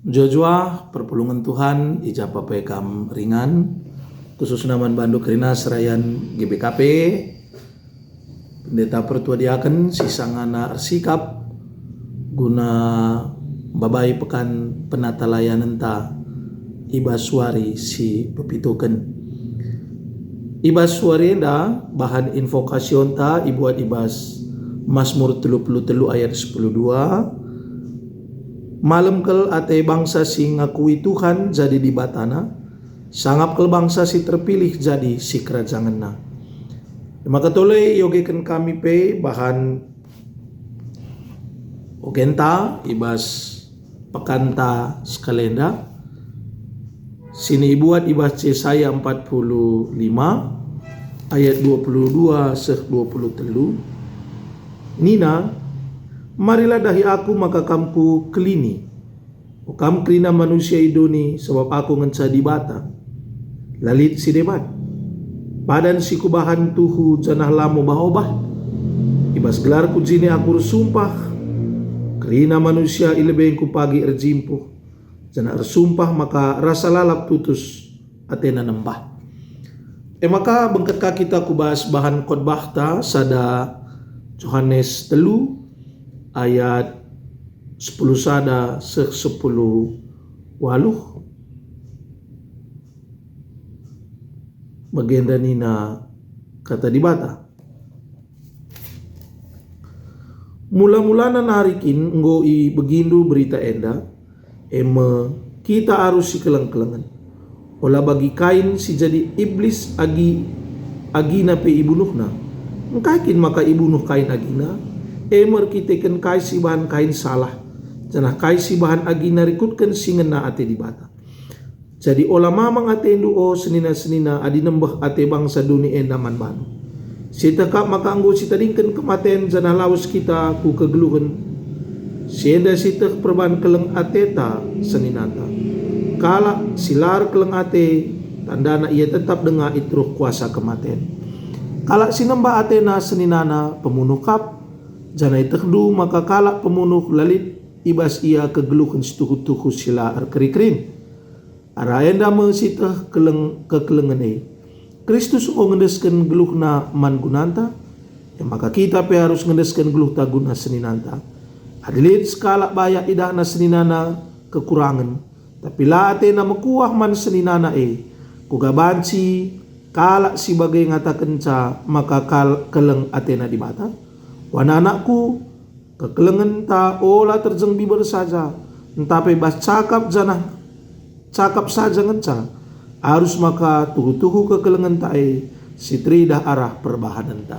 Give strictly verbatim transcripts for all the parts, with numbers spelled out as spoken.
Mejuah-juah perpulungen Tuhan, i ja pe kam ringan, khususna man bandu kerina serayan G B K P, pendeta pertua diaken si sangana ersikap guna mbabai pekan penatalayanenta i bas wari si pepituken. I bas wari enda, bahan invokasionta ibuat i bas Masmur telu puluh telu ayat sepuluh dua, "Malem kal ate bangsa si ngakui Tuhan jadi Dibatana, sangap kal bangsa si terpilih jadi sikerajangenna." E maka tole iogeken kami pe bahan ogenta i bas pekanta sekalenda, si ibuat i bas Jesaya empat puluh lima ayat dua puluh dua seh dua puluh telu, nina, "Marilah dahi aku maka kam kukelini, o kam kerina manusia i doni, sabap aku ngenca Dibata, la lit si deban. Padan si kubahan tuhu janah la mobah-obah. I bas gelarku jine aku ersumpah, kerina manusia i lebengku pagi erjimpuh, janah ersumpah maka rasa lalap tutus atena nembah." E maka bengket ka kita ku bas bahan khotbahta sada Johanes telu ayat sepuluh sada seh sepuluh waluh. Bagenda nina Kata Dibata, "Mula-mulana nari kin enggo ibegindu berita enda, e me, kita arus sikeleng-kelengen. Ola bagi Kain si jadi Iblis agi, agina pe ibunuhna. Engkai kin maka ibunuh Kain agina? E me erkiteken kai si ibahan Kain salah, janah kai si ibahan agina rikutken si ngena ate Dibata. Jadi ola mamang atendu, o senina-senina, adi nembeh ate bangsa doni enda man bandu. Sieteh kap maka enggo sitadingken kematen janah lawes kita ku kegeluhen. Si enda sieteh perban keleng ateta seninanta. Kalak si la erkeleng ate, tandana ia tetap denga i teruh kuasa kematen. Kalak si nembah atena seninana pemunuh kap, janah ietehndu maka kalak pemunuh la lit i bas ia kegeluhen si tuhu-tuhu si la erkeri-kerin." Arah enda me sieteh keleng-, kekelengen e. Kristus enggo ngendesken geluhna man gunanta, e maka kita pe arus ngendesken geluhta guna seninanta. Adi lit sekalak bayak idahna seninana kekurangen, tapi la atena mekuah man seninana e, kuga banci kalak si bage ngatakenca maka kal-, keleng atena Dibata? O anak-anakku, kekelengenta ola terjeng biber saja, ntah pe bas cakap janah cakap saja ngenca, arus maka tuhu-tuhu kekelengenta e si teridah arah perbahanenta.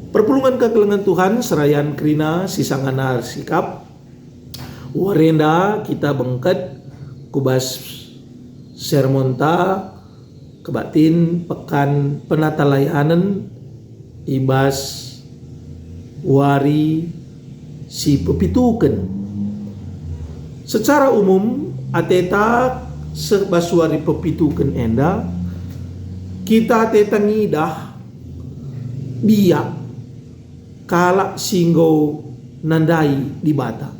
Perpulungen kekelengen Tuhan, serayan kerina si sangana ersikap, wari enda kita bengket ku bas sermonta kebaktin pekan penatalayanen i bas wari si pepituken. Secara umum, ateta seh bas wari pepituken enda, kita ateta ngidah biak kalak si enggo nandai Dibata.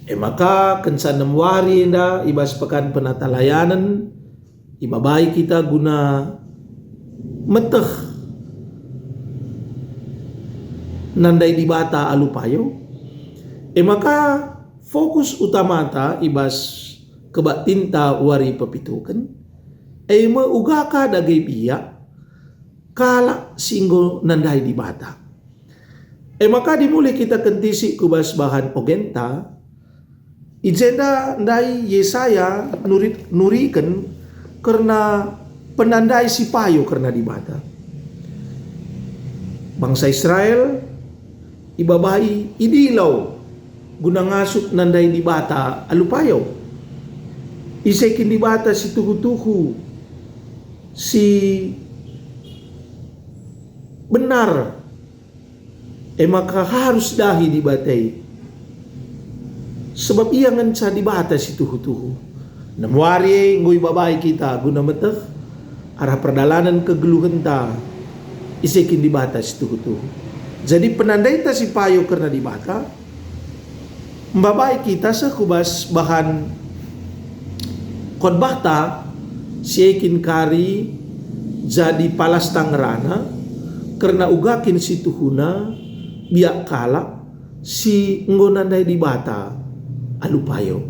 E maka kenca enem wari enda i bas pekan penatalayanen, ibabai kita guna meteh nandai Dibata alu payo. E maka fokus utamata i bas kebaktinta wari pepituken, e me uga ka dage biak kalak si enggo nandai Dibata. E maka dimulih kita kentisik ku bas bahan ogenta, i jenda ndai Yesaya nurit-, nuriken kerna penandai si payo kerna Dibata. Bangsa Israel ibabai idilo guna ngasup nandai Dibata alu payo. Ise kin Dibata si tuhu-tuhu, si benar, e maka harus dahi Dibata e. Sebab Ia ngenca Dibata si tuhu-tuhu. Enem wari e enggo ibabai kita guna meteh arah perdalanen kegeluhenta, ise kin Dibata si tuhu-tuhu. Jadi penandaita si payo kerna Dibata, Mbabai kita seh ku bas bahan khotbahta si e kin kari jadi palasta ngerana kerna uga kin si tuhuna biak kalak si enggo nandai Dibata alu payo.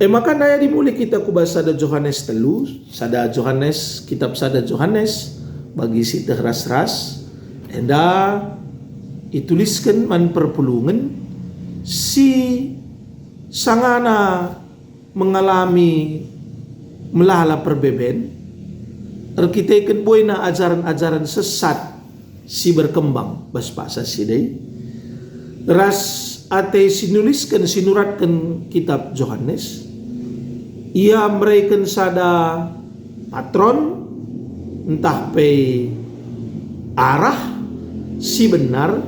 E maka ndai adi mulih kita ku bas sada Johanes telu, sada Johanes, kitab sada Johanes, bagi si teh ras-ras, enda itulisken man perpulungen si sangana mengalami melala perbeben, erkiteken buena ajaren-ajaren sesat si berkembang bas paksa si e, ras ate si nulisken, si nuratken kitab Johanes, ia mereken sada patron ntah pe arah si benar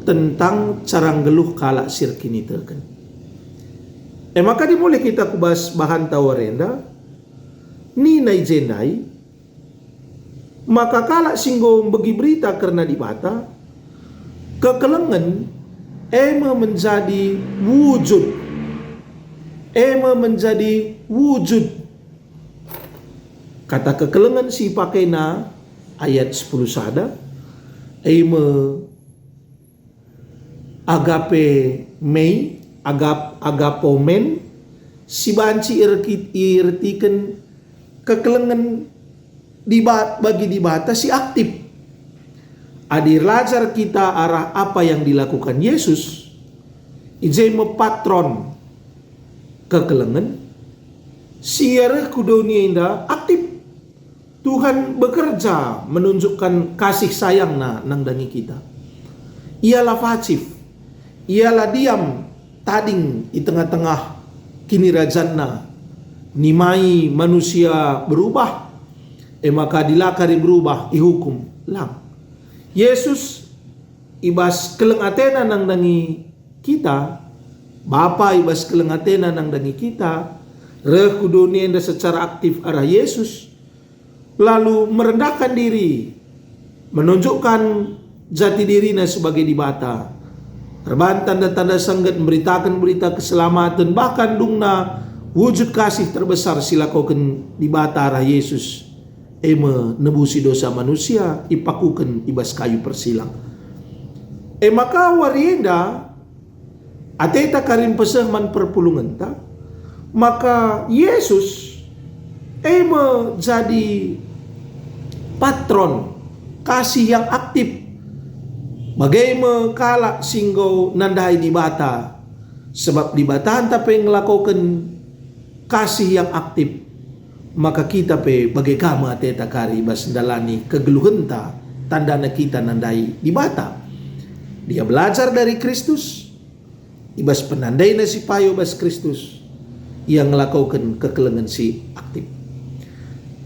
tentang cara nggeluh kalak si erkiniteken. E maka dimulih kita ku bas bahan tawar enda, nina i je ndai, maka kalak si enggo mbegi berita kerna Dibata, kekelengen e me menjadi wujud, e me menjadi wujud. Kata kekelengen si ipakena ayat sepuluh sada, e me agape mei, agap, agapomen, si banci irki-, iretiken kekelengen dibat, bagi Dibata si aktif. Adi erlajar kita arah apa yang dilakukan Yesus, i je me patron kekelengen, si arah ku doni enda aktif. Tuhan bekerja menunjukkan kasih sayangNa nandangi kita. Ia la pasif, Ia la diam tading i tengah-tengah kinirajanNa, nimai manusia berubah, e maka dilakari berubah ihukum. Lang. Yesus i bas keleng ateNa nandangi kita, Bapa i bas keleng ateNa nandangi kita, reh ku doni enda secara aktif arah Yesus, lalu merendahkan diri, menunjukkan jati diriNa sebagai Dibata. Erban tanda-tanda sengget, meritaken berita keselamaten, bahkan dungna wujud kasih terbesar si lakoken Dibata arah Yesus, e me nebusi dosa manusia, ipakuken i bas kayu persilang. E maka wari enda, ateta kari mpeseh man perpulungenta, maka Yesus e me jadi patron kasih yang aktif, bage me kalak si enggo nandai Dibata, sebab Dibatanta pe ngelakoken kasih yang aktif, maka kita pe bage ka me ateta kari i bas ndalani kegeluhenta, tandana kita nandai Dibata. Dia belajar dari Kristus, i bas penandaina si payo bas Kristus, ia ngelakoken kekelengen si aktif.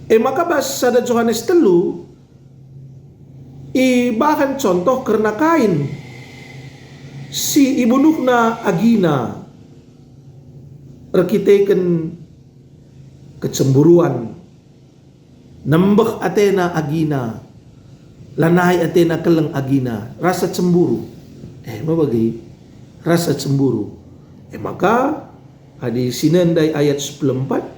E maka bas sada Johanes telu, ibahan contoh kerna Kain, si ibunuhna agina erkiteken kecemburuan, nembeh atena agina, lanai atena keleng agina, rasa cemburu. E me bagi rasa cemburu. E maka, adi si nandai ayat sepuluh empat,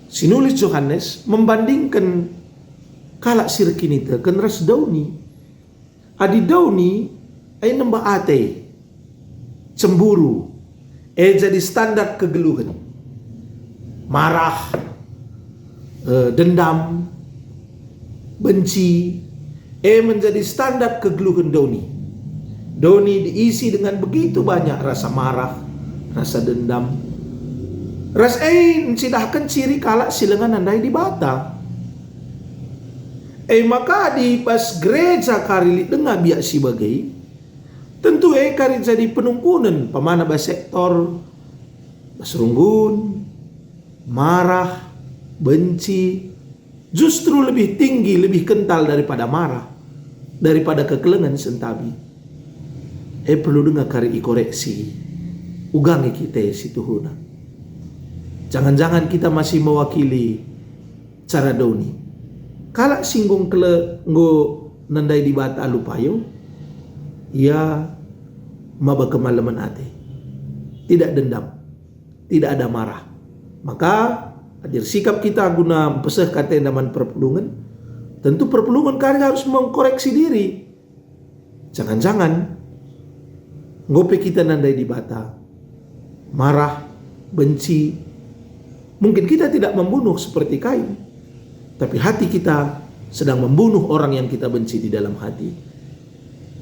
si nulis Johanes membandingken kalak si erkiniteken ras doni. Adi doni, e nembeh ate, cemburu, e jadi standar kegeluhen. Marah, eh, dendam, benci, e menjadi standar kegeluhen doni. Doni diisi dengan begitu banyak rasa marah, rasa dendam. Ras e ncidahken ciri kalak si langa nandai Dibata. E maka adi bas gereja kari lit denga biak si bage, tentu e kari jadi penungkunen, pemana bas sektor, bas runggun, marah, benci, justru lebih tinggi, lebih kental daripada marah, daripada kekelengen sentabi. E perlu denga kari ikoreksi, ugangi kita si tuhuna. Jangan-jangan kita masih mewakili cara doni. Kalak si enggo ngkele-, enggo nandai Dibata alu payo, ia maba kemalemen ate, tidak dendam, tidak ada marah. Maka adi ersikap kita guna mpesehken atena man perpulungen, tentu perpulungen kari harus mengkoreksi diri. Jangan-jangan enggo pe kita nandai Dibata, marah, benci. Mungkin kita tidak membunuh seperti Kain, tapi hati kita sedang membunuh orang yang kita benci di dalam hati.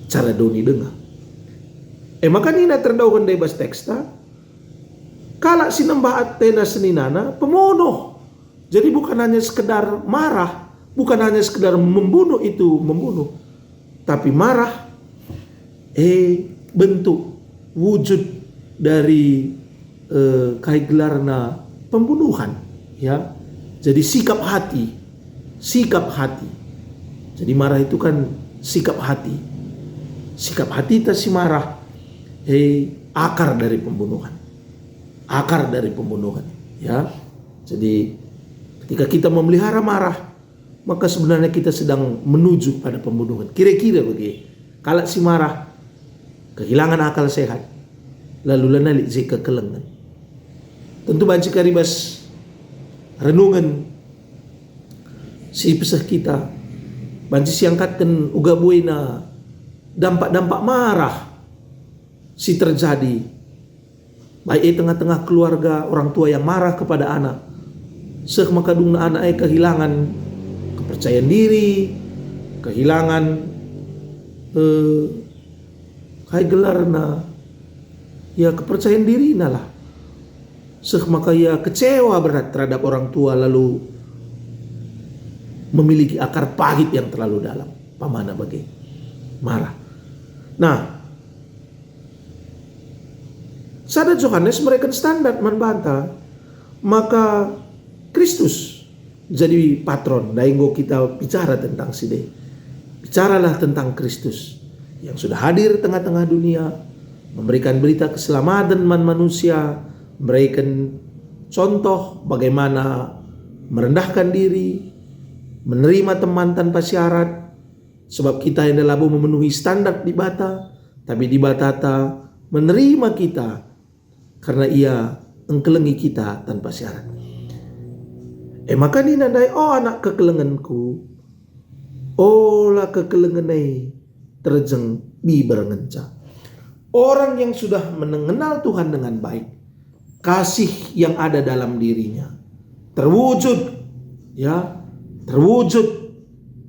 Cara doni denga. E maka nina terdauhen ndai bas teksta, kalak si nembah atena seninana pemunuh. Jadi bukan hanya sekedar marah, bukan hanya sekedar membunuh itu membunuh, tapi marah, eh, bentuk, wujud dari, eh, kai gelarna, pembunuhan, ya. Jadi sikap hati, sikap hati. Jadi marah itu kan sikap hati. Sikap hati ta si marah, eh, akar dari pembunuhan. Akar dari pembunuhan, ya. Jadi ketika kita memelihara marah, maka sebenarnya kita sedang menuju pada pembunuhan. Kira-kira bage, kalak si marah kehilangan akal sehat, lalu lanai lit je kekelengen. Tentu banci kari bas renungen si peseh kita, banci siangkatken uga buena dampak-dampak marah si terjadi, baik i tengah-tengah keluarga, orang tua yang marah kepada anak, seh maka dungna anak e kehilangan kepercayaan diri, kehilangan, eh, kai gelarna, ya, kepercayaan dirina lah. Seh maka ia kecewa berat terhadap orang tua, lalu memiliki akar pahit yang terlalu dalam. Pamana bage, marah. Nah, sada Johanes mereken standar man banta, maka Kristus jadi patron. Ndai enggo kita bicara tentang si e. Bicaralah tentang Kristus yang sudah hadir tengah-tengah dunia, memberikan berita keselamatan man manusia, mereken contoh bagaimana merendahkan diri, menerima teman tanpa syarat, sebab kita enda labo memenuhi standar Dibata, tapi Dibata ta menerima kita karena Ia engkelengi kita tanpa syarat. E maka nina ndai, "O anak kekelengenku, ola kekelengen e terjeng biber ngenca." Orang yang sudah mengenal Tuhan dengan baik, kasih yang ada dalam dirinya terwujud, ya, terwujud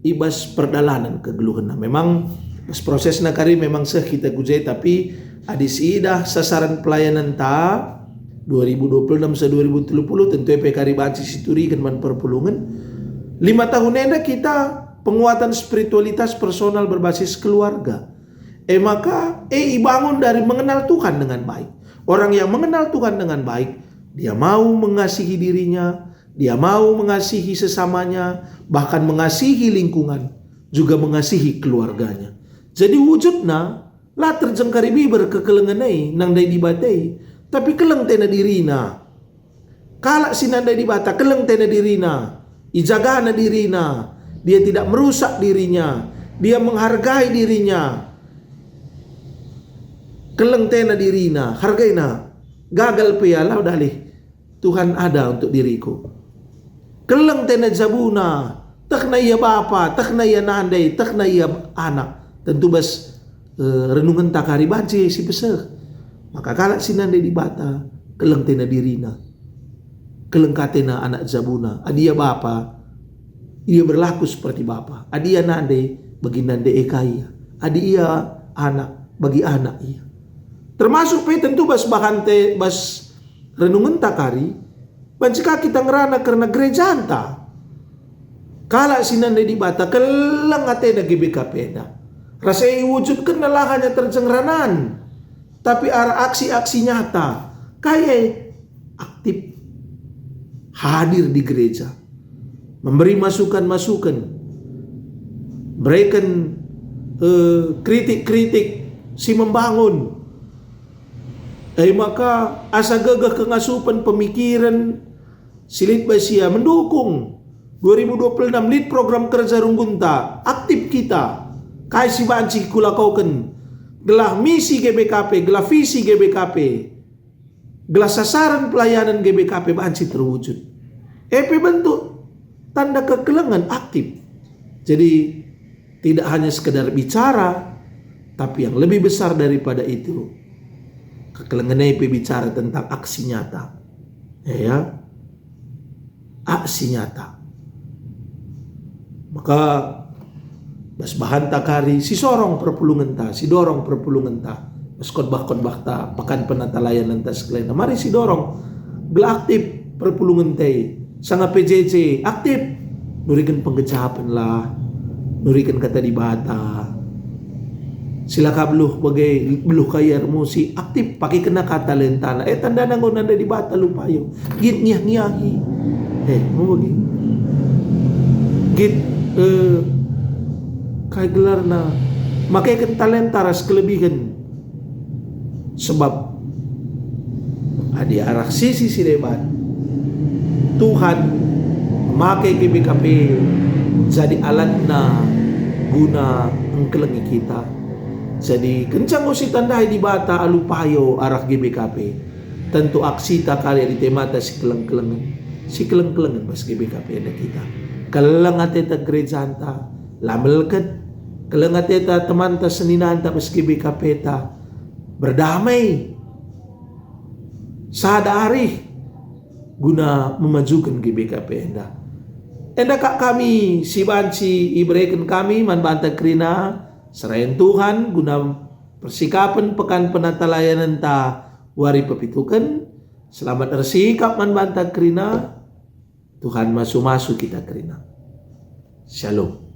i bas perdalanen kegeluhenna. Memang bas prosesna kari memang seh kita ku je, tapi adi siidah sasaran pelayanenta dua ribu dua puluh enam sampai dua ribu tiga puluh, tentu e pe kari banci situriken man perpulungen. Lima tahun enda kita penguatan spiritualitas personal berbasis keluarga. E maka, e ibangun dari mengenal Tuhan dengan baik. Orang yang mengenal Tuhan dengan baik, dia mau mengasihi dirinya, dia mau mengasihi sesamanya, bahkan mengasihi lingkungan, juga mengasihi keluarganya. Jadi wujudna la terjeng kari biber kekelengen e nang ndai Dibata e, tapi keleng tena dirina. Kalak si nandai Dibata keleng tena dirina, ijagana dirina, dia tidak merusak dirinya, dia menghargai dirinya. Keleng tena dirina, hargaina. Gagal pe ia, la dalih, Tuhan ada untuk diriku. Keleng tena jabuna, tehna ia bapa, tehna ia nande, tehna ia anak. Tentu bas, eh, renungenta kari banci si peseh. Maka kalak si nande Dibata, keleng tena dirina. Keleng ka tena anak jabuna. Adi ia bapa, ia berlaku seperti bapa. Adi ia nande, bagi nande e ka ia. Adi ia anak, bagi anak ia. Termasuk pe tentu bas bahante, bas renungenta kari, banci ka kita ngerana kerna gerejanta. Kalak si nande Dibata keleng atena G B K P enda. Ras e iwujudkenna la hanya terjeng ranan, tapi arah aksi-aksi nyata. Kai e? Aktif hadir di gereja, memberi masukan-masukan, berikan, eh, kritik-kritik si membangun. E maka asa gegeh kengasupen pemikiren si lit bas ia mendukung dua ribu dua puluh enam lit program kerja runggunta, aktif kita. Kai si banci kulakoken? Gelah misi G B K P, gelah visi G B K P, gelah sasaran pelayanan G B K P banci terwujud. E pe bentuk tanda kekelengen aktif. Jadi, tidak hanya sekedar bicara, tapi yang lebih besar daripada itu, kekelengen e pe bicara tentang aksi nyata. Ya, aksi nyata. Maka bas bahanta kari sisorong perpulungenta, sidorong perpulungenta, bas khotbah-khotbahta, pekan penatalayanenta sekalina. Mari sidorong gelah aktif perpulungenta, sanga P J C aktif nuriken penggejapenlah, nuriken kata Dibata. Silaka beluh bage, beluh kai ermusi, aktif pakekenna kata lentana. E, tandana enggo nanda Dibata lupayo. Git ngiah-ngiahi. E, mau bage. Git, e, kai gelarna? Makeken talenta ras kelebihen. Sebab adi arah sisi si deban, Tuhan make G B K P jadi alatna guna engkelengi kita. Jadi, kenca enggo sitandai Dibata alu payo arah G B K P, tentu aksita kari adi temata sikeleng-kelengen, sikeleng-kelengen bas G B K P enda kita. Keleng ateta gerejanta, la melket, keleng ateta temanta seninanta bas G B K P-ta, berdamai, sada arih guna memajuken G B K P enda. Enda kap kami si banci ibereken kami man banta kerina, serayan Tuhan guna persikapen pekan penatalayanenta wari pepituken. Selamat ersikap man banta kerina. Tuhan masu-masu kita kerina. Shalom.